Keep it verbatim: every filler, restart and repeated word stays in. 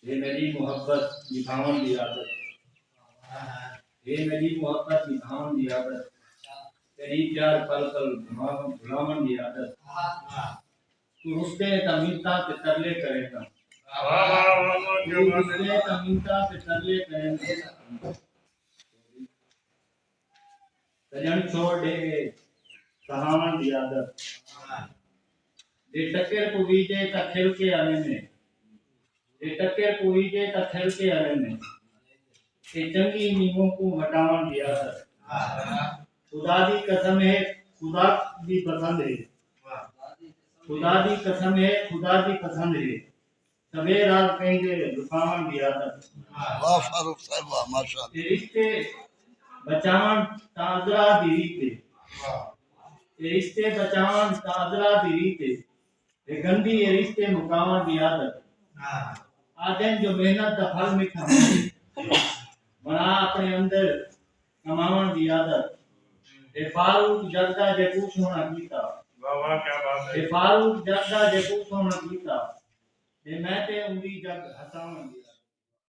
ہے میݙی محبت نبھاوݨ دی عادت۔ ہے میݙی محبت نبھاوݨ دی عادت۔ تیݙی پیار پل پل بھلاوݨ بھلاوݨ دی عادت۔ توں رسدیں تاں منتاں تے ترلے کریں تاں۔ توں رسدیں تاں منتاں تے ترلے کریں تاں۔ سڄݨ چھوڑ ݙے سہاوݨ دی عادت۔ جے ٹکر پویجے تاں کھل کے آویندے۔ جے ٹکر پویجے تاں کھل کے آویندے۔ اے چنڳی نی منہ کوں وٹاوݨ دی عادت۔ خدا دی قسم ہے، خدا دی پسند ہے۔ خدا دی قسم ہے، خدا دی پسند ہے۔ سوے راز کہیں دے لکاوݨ دی عادت۔ واہ فاروق صاحب، واہ، ماشاءاللہ۔ اے رشتے بچاوݨ تاں ازرا دی ریت ہے۔ اے رشتے بچاوݨ تاں ازرا دی ریت ہے۔ اے گندی اے رشتے مکاوݨ دی عادت۔ آہدن جو محنت دا پھل مٹھا ہوندے۔ بݨا اپݨے اندر کماوݨ دی عادت۔ اے فاروق جڳ دا جے کوں سوہݨا کیتا۔ واہ واہ، کیا بات ہے۔ اے فاروق جڳ دا جے کوں سوہݨا کیتا۔ تے میں تے اوندی جڳ ہساوݨ دی عادت۔